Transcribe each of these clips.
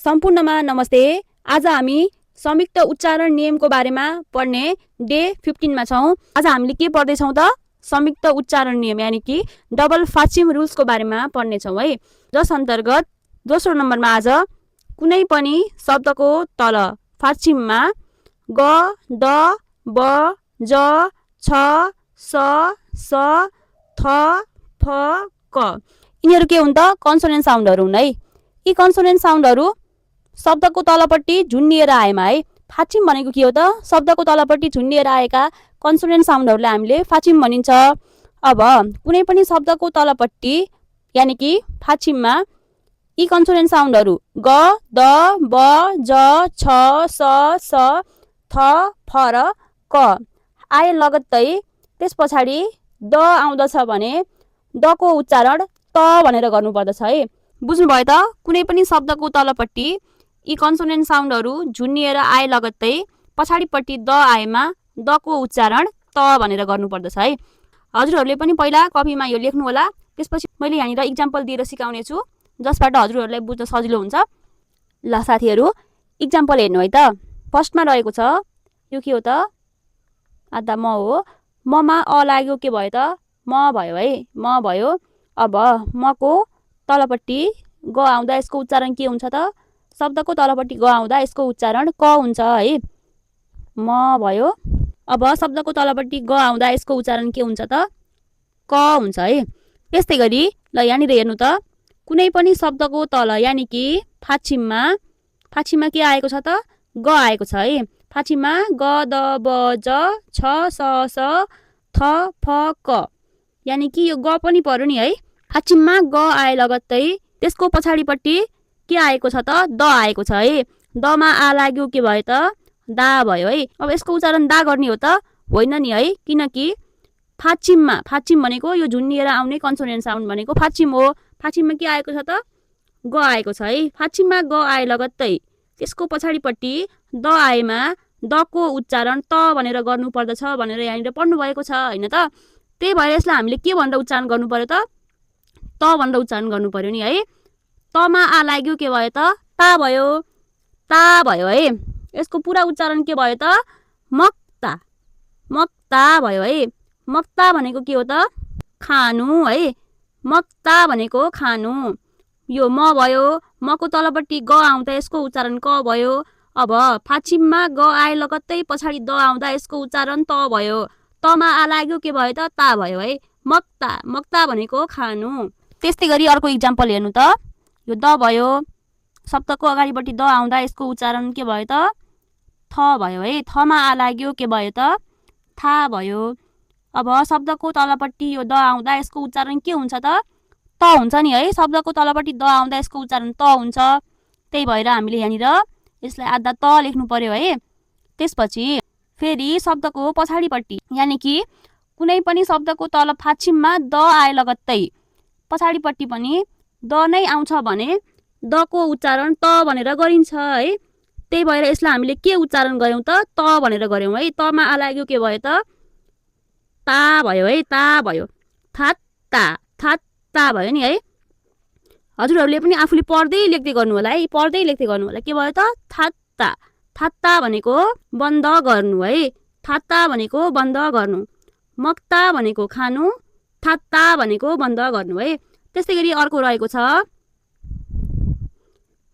सम्पूर्णमा नमस्ते। आज हामी संयुक्त उच्चारण नियमको बारेमा पढ्ने डे 15 मा छौं। आज हामीले के पढ्दैछौं त संयुक्त उच्चारण नियम यानी कि डबल फाचिम रुल्सको बारेमा पढ्ने छौं है। जस अन्तर्गत दोस्रो नम्बरमा आज कुनै पनि शब्दको तल फाचिममा ग, द, ब, ज, छ, स, स, थ, फ, क यिनीहरू के हुन् त कन्सोनेन्ट साउन्डहरू हुन् है। यी कन्सोनेन्ट साउन्डहरू शब्दको तलपट्टि झुन्डिएर आएमा है। फाचिम भनेको के हो त शब्दको तलपट्टि झुन्डिएर आएका कन्सोनेन्ट साउन्डहरूलाई हामीले फाचिम भनिन्छ। अब कुनै पनि शब्दको तलपट्टि यानी कि फाचिममा यी कन्सोनेन्ट साउन्डहरू ग, द, ब, ज, छ, स, थ, फ र क आए लगत्तै त्यस पछाडि द आउँदछ भने दको उच्चारण त भनेर गर्नुपर्दछ है। बुझ्नुभयो त? कुनै पनि शब्दको तलपट्टि यी कन्सोनेन्ट साउन्डहरू झुन्डिएर आए लगत्तै पछाडिपट्टि द आएमा दको उच्चारण त भनेर गर्नुपर्दछ है। हजुरहरूले पनि पहिला कपीमा यो लेख्नु होला। त्यसपछि मैले यहाँनिर इक्जाम्पल दिएर सिकाउने छु जसबाट हजुरहरूलाई बुझ्न सजिलो हुन्छ। ल साथीहरू इक्जाम्पल हेर्नु है त। फर्स्टमा रहेको छ यो के हो त आधा म हो। ममा अ लाग्यो के भयो त म भयो है। म भयो। अब मको तलपट्टि ग आउँदा यसको उच्चारण के हुन्छ त शब्दको तलपट्टि ग आउँदा यसको उच्चारण क हुन्छ है। म भयो। अब शब्दको तलपट्टि ग आउँदा यसको उच्चारण के हुन्छ त क हुन्छ है। त्यस्तै गरी ल यहाँनिर हेर्नु त कुनै पनि शब्दको तल यानी कि फाचिममा के आएको छ त ग आएको छ है। फाचिममा ग, द, ब, ज, छ, स, थ, फ, क यानी कि यो ग पनि पर्यो नि है। फाचिममा ग आए लगत्तै त्यसको पछाडिपट्टि के आएको छ त द आएको छ है। दमा आ लाग्यो के भयो त दा भयो है। अब यसको उच्चारण दा गर्ने हो त होइन नि है। किनकि फाचिम भनेको यो झुन्डिएर आउने कन्सोनेन्ट साउन्ड भनेको फाचिम हो। फाचिममा के आएको छ त ग आएको छ है। फाचिममा ग आए लगत्तै त्यसको पछाडिपट्टि द आएमा दको उच्चारण त भनेर गर्नुपर्दछ भनेर यहाँनिर पढ्नु भएको छ होइन त। त्यही भएर यसलाई हामीले के भनेर उच्चारण गर्नु पर्यो त त भनेर उच्चारण गर्नु पर्यो नि है। तमा आ लाग्यो के भयो त ता भयो। ता भयो है। यसको पुरा उच्चारण के भयो त मक्ता भयो है। मक्ता भनेको के हो त खानु है। मक्ता भनेको खानु। यो म भयो। मको तलपट्टि ग आउँदा यसको उच्चारण क भयो। अब फाचिममा ग आए लगत्तै पछाडि द आउँदा यसको उच्चारण त भयो। तमा आ लाग्यो के भयो त ता भयो है। मक्ता भनेको खानु। त्यस्तै गरी अर्को इक्जाम्पल हेर्नु त यो द भयो। शब्दको अगाडिपट्टि द आउँदा यसको उच्चारण के भयो त थ भयो है। थमा आ लाग्यो के भयो त था भयो। अब शब्दको तलपट्टि यो द आउँदा यसको उच्चारण के हुन्छ त हुन्छ नि है। शब्दको तलपट्टि द आउँदा यसको उच्चारण त हुन्छ। त्यही भएर हामीले यहाँनिर यसलाई आधा त लेख्नु पर्यो है। त्यसपछि फेरि शब्दको पछाडिपट्टि यानी कि कुनै पनि शब्दको तल फाचिममा द आए लगत्तै पछाडिपट्टि पनि द नै आउँछ भने दको उच्चारण त भनेर गरिन्छ है। त्यही भएर यसलाई हामीले के उच्चारण गर्यौं त भनेर गर्यौं है। तमा आ लाग्यो के भयो त ता भयो है। ता भयो। थात्ता भयो नि है। हजुरहरूले पनि आफूले पढ्दै लेख्दै गर्नु होला है। पढ्दै लेख्दै गर्नु होला। के भयो त थात्ता भनेको बन्द गर्नु है। थात्ता भनेको बन्द गर्नु। मक्ता भनेको खानु। थात्ता भनेको बन्द गर्नु है। त्यस्तै गरी अर्को रहेको छ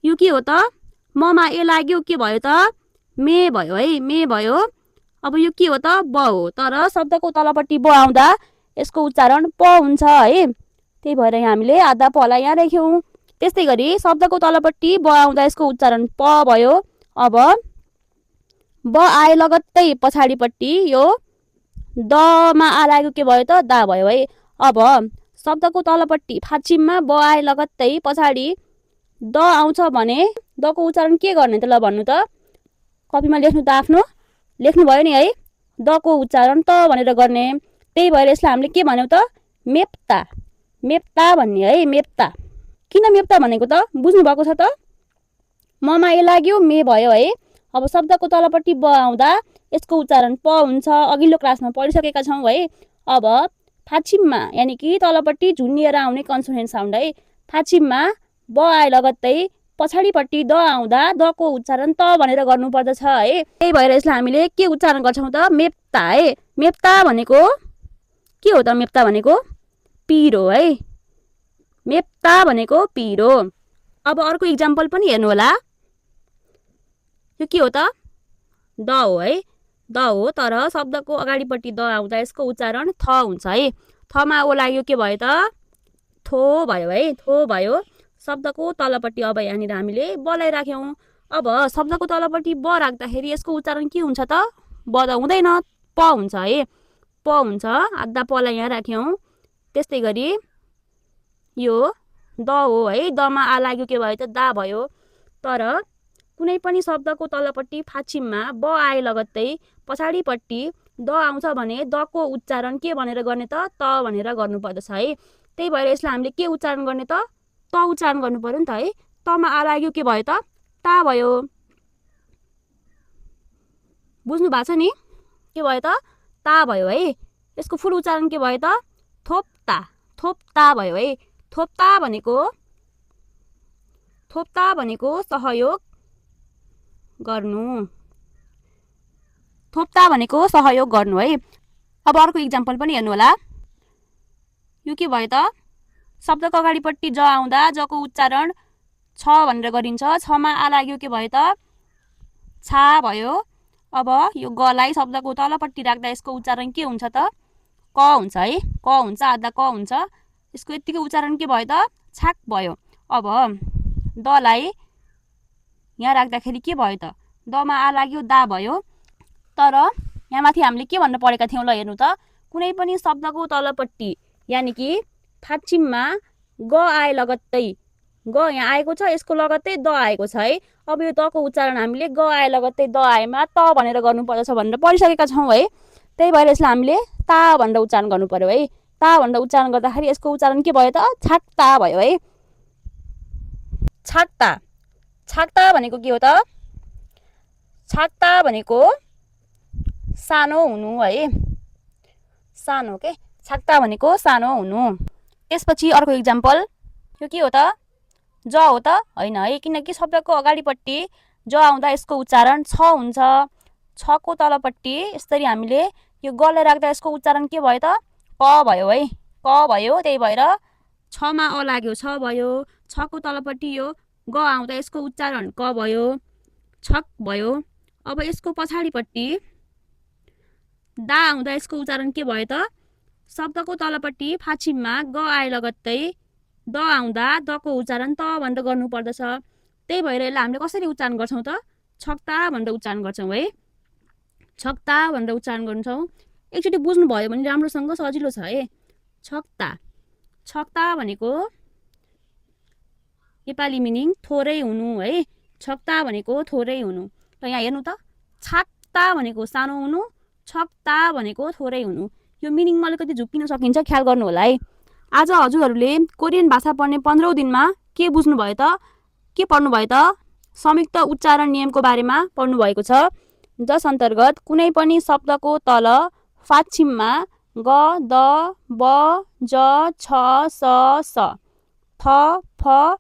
यो के हो त ममा ए लाग्यो के भयो त मे भयो है। मे भयो। अब यो के हो त ब हो। तर शब्दको तलपट्टि ब आउँदा यसको उच्चारण प हुन्छ है। त्यही भएर हामीले आधा पलाई यहाँ लेख्यौं। त्यस्तै गरी शब्दको तलपट्टि ब आउँदा यसको उच्चारण प भयो। अब ब आए लगत्तै पछाडिपट्टि यो दमा आ लाग्यो के भयो त दा भयो है। अब शब्दको तलपट्टि फाचिममा ब आए लगत्तै पछाडि द आउँछ भने दको उच्चारण के गर्ने त ल भन्नु त। कपीमा लेख्नु त आफ्नो लेख्नु भयो नि है। दको उच्चारण त भनेर गर्ने। त्यही भएर यसलाई हामीले के भन्यौ त मेप्ता भन्ने है। मेप्ता। किन मेप्ता भनेको त बुझ्नु भएको छ त। ममा ए लाग्यो मे भयो है। अब शब्दको तलपट्टि ब आउँदा यसको उच्चारण प हुन्छ। अघिल्लो क्लासमा पढिसकेका छौं है। अब फाचिममा यानी कि तलपट्टि झुन्डिएर आउने कन्सोनेन्ट साउन्ड है। फाचिममा ब आए लगत्तै पछाडिपट्टि द आउँदा दको उच्चारण त भनेर गर्नुपर्दछ है। त्यही भएर यसलाई हामीले के उच्चारण गर्छौँ त? मेप्ता है। मेप्ता भनेको के हो त? मेप्ता भनेको पिरो है। मेप्ता भनेको पिरो। अब अर्को इक्जाम्पल पनि हेर्नु होला। यो के हो त? द हो है। द हो, तर शब्दको अगाडिपट्टि द आउँदा यसको उच्चारण थ हुन्छ है। थमा ओ लाग्यो, के भयो त? थो भयो है। थो भयो। शब्दको तलपट्टि अब यहाँनिर हामीले बलाई राख्यौँ। अब शब्दको तलपट्टि ब राख्दाखेरि यसको उच्चारण के हुन्छ त? ब त हुँदैन, प हुन्छ है। प हुन्छ। आधा पलाई यहाँ राख्यौँ। त्यस्तै गरी यो द हो है। दमा आ लाग्यो, के भयो त? दा भयो। तर कुनै पनि शब्दको तलपट्टि फाछिममा ब आए लगत्तै पछाडिपट्टि द आउँछ भने दको उच्चारण के भनेर गर्ने त? त भनेर गर्नुपर्दछ है। त्यही भएर यसलाई हामीले के उच्चारण गर्ने त? त उच्चारण गर्नु पर्यो नि त है। तमा आ लाग्यो, के भयो त? ता भयो। बुझ्नु भएको छ नि? के भयो त? ता भयो है। यसको फुल उच्चारण के भयो त? थोप्ता। थोप्ता भयो है। थोप्ता भनेको सहयोग गर्नु। थोप्ता भनेको सहयोग गर्नु है। अब अर्को इक्जाम्पल पनि हेर्नु होला। यो के भयो त? शब्दको अगाडिपट्टि ज आउँदा जको उच्चारण छ भनेर गरिन्छ। छमा आ लाग्यो, के भयो त? छा भयो। अब यो गलाई शब्दको तलपट्टि राख्दा यसको उच्चारण के हुन्छ त? क हुन्छ है। क हुन्छ, आधा क हुन्छ। यसको यतिकै उच्चारण के भयो त? छाक भयो। अब दलाई यहाँ राख्दाखेरि के भयो त? दमा आ लाग्यो, दा भयो। तर यहाँ माथि हामीले के भन्न परेका थियौँ ल, हेर्नु त। कुनै पनि शब्दको तलपट्टि यानि कि फाछिममा ग आए लगत्तै, ग यहाँ आएको छ, यसको लगत्तै द आएको छ है। अब यो दको उच्चारण हामीले ग आए लगत्तै द आएमा त भनेर गर्नुपर्दछ भनेर पढिसकेका छौँ है। त्यही भएर यसलाई हामीले ता भनेर उच्चारण गर्नु पर्यो है। ता भनेर उच्चारण गर्दाखेरि यसको उच्चारण के भयो त? छाक्ता भयो है। छाक्ता। छाक्ता भनेको के हो त? छाक्ता भनेको सानो हुनु है। सानो के? छाक्ता भनेको सानो हुनु। त्यसपछि अर्को इक्जाम्पल, यो के हो त? ज हो त? होइन है। किनकि शब्दको अगाडिपट्टि ज आउँदा यसको उच्चारण छ हुन्छ। छको तलपट्टि यसरी हामीले यो गलाई राख्दा यसको उच्चारण के भयो त? क भयो है। क भयो। त्यही भएर छमा अ लाग्यो, छ भयो। छको तलपट्टि यो ग आउँदा यसको उच्चारण क भयो, छक भयो। अब यसको पछाडिपट्टि दा आउँदा यसको उच्चारण के भयो त? शब्दको तलपट्टि फाछिममा ग आए लगत्तै द आउँदा दको उच्चारण त भनेर गर्नुपर्दछ। त्यही भएर यसलाई हामीले कसरी उच्चारण गर्छौँ त? छक्ता भनेर उच्चारण गर्छौँ है। छक्ता भनेर उच्चारण गर्छौँ। एकचोटि बुझ्नुभयो भने राम्रोसँग सजिलो छ है। छक्ता। छक्ता भनेको नेपाली मिनिङ थोरै हुनु है। छक्ता भनेको थोरै हुनु। र यहाँ हेर्नु त, छाक्ता भनेको सानो हुनु, छक्ता भनेको थोरै हुनु। यो मिनिङमा अलिकति झुक्किन सकिन्छ, ख्याल गर्नु होला है। आज हजुरहरूले कोरियन भाषा पढ्ने 15औं दिनमा के बुझ्नुभयो त? के पढ्नुभयो त? संयुक्त उच्चारण नियमको बारेमा पढ्नुभएको छ। जस अन्तर्गत कुनै पनि शब्दको तल फाछिममा ग, द, ब, ज, छ, स, स, थ, फ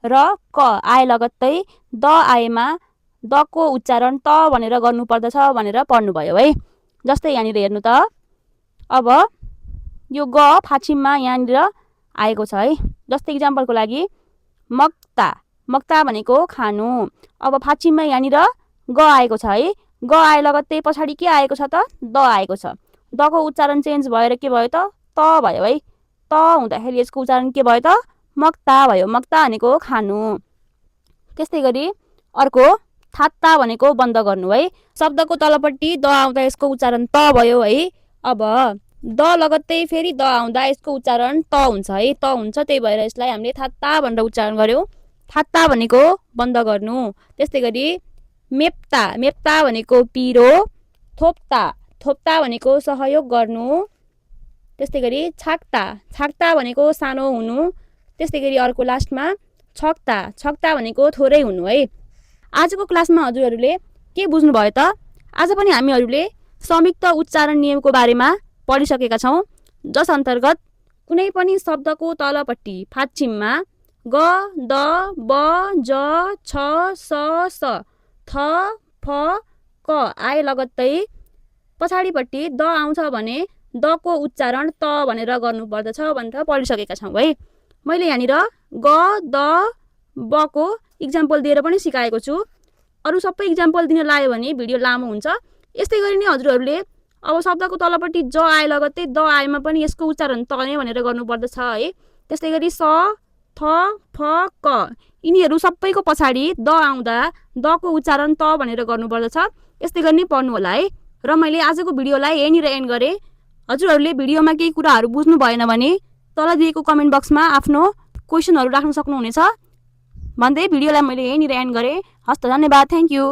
र क आए लगत्तै द आएमा दको उच्चारण त भनेर गर्नुपर्दछ भनेर पढ्नुभयो है। जस्तै यहाँनिर हेर्नु त। अब यो ग फाछिममा यहाँनिर आएको छ है। जस्तै इक्जाम्पलको लागि मक्ता। मक्ता भनेको खानु। अब फाछिममा यहाँनिर ग आएको छ है। ग आए लगत्तै पछाडि के आएको छ त? द आएको छ। दको उच्चारण चेन्ज भएर के भयो त? त भयो है। त हुँदाखेरि यसको उच्चारण के भयो त? मक्ता भयो। मक्ता भनेको खानु। त्यस्तै गरी अर्को थात्ता भनेको बन्द गर्नु है। शब्दको तलपट्टि द आउँदा यसको उच्चारण त भयो है। अब द लगत्तै फेरि द आउँदा यसको उच्चारण त हुन्छ है। त हुन्छ। त्यही भएर यसलाई हामीले थात्ता भनेर उच्चारण गर्यौँ। थात्ता भनेको बन्द गर्नु। त्यस्तै गरी मेप्ता। मेप्ता भनेको पिरो। थोप्ता। थोप्ता भनेको सहयोग गर्नु। त्यस्तै गरी छाक्ता। छाक्ता भनेको सानो हुनु। त्यस्तै गरी अर्को लास्टमा छक्ता। छक्ता भनेको थोरै हुनु है। आजको क्लासमा हजुरहरूले के बुझ्नुभयो त? आज पनि हामीहरूले संयुक्त उच्चारण नियमको बारेमा पढिसकेका छौँ। जस अन्तर्गत कुनै पनि शब्दको तलपट्टि फाछिममा ग द ब ज छ स स थ फ क आए लगत्तै पछाडिपट्टि द आउँछ भने दको उच्चारण त भनेर गर्नुपर्दछ भनेर पढिसकेका छौँ है। मैले यहाँनिर ग द बको इक्जाम्पल दिएर पनि सिकाएको छु। अरू सबै इक्जाम्पल दिन लायो भने भिडियो लामो हुन्छ। यस्तै गरी नै हजुरहरूले अब शब्दको तलपट्टि ज आए लगत्तै द आएमा पनि यसको उच्चारण त नै भनेर गर्नुपर्दछ है। त्यस्तै गरी स थ फ क यिनीहरू सबैको पछाडि द आउँदा दको उच्चारण त भनेर गर्नुपर्दछ। यस्तै गरी नै पढ्नु होला है। र मैले आजको भिडियोलाई यहीँनिर एन्ड गरेँ। हजुरहरूले भिडियोमा केही कुराहरू बुझ्नु भएन भने तल दिएको कमेन्ट बक्समा आफ्नो क्वेसनहरू राख्न सक्नुहुनेछ भन्दै भिडियोलाई मैले यहीँनिर एन्ड गरेँ। हस्त, धन्यवाद, थ्याङ्क यू।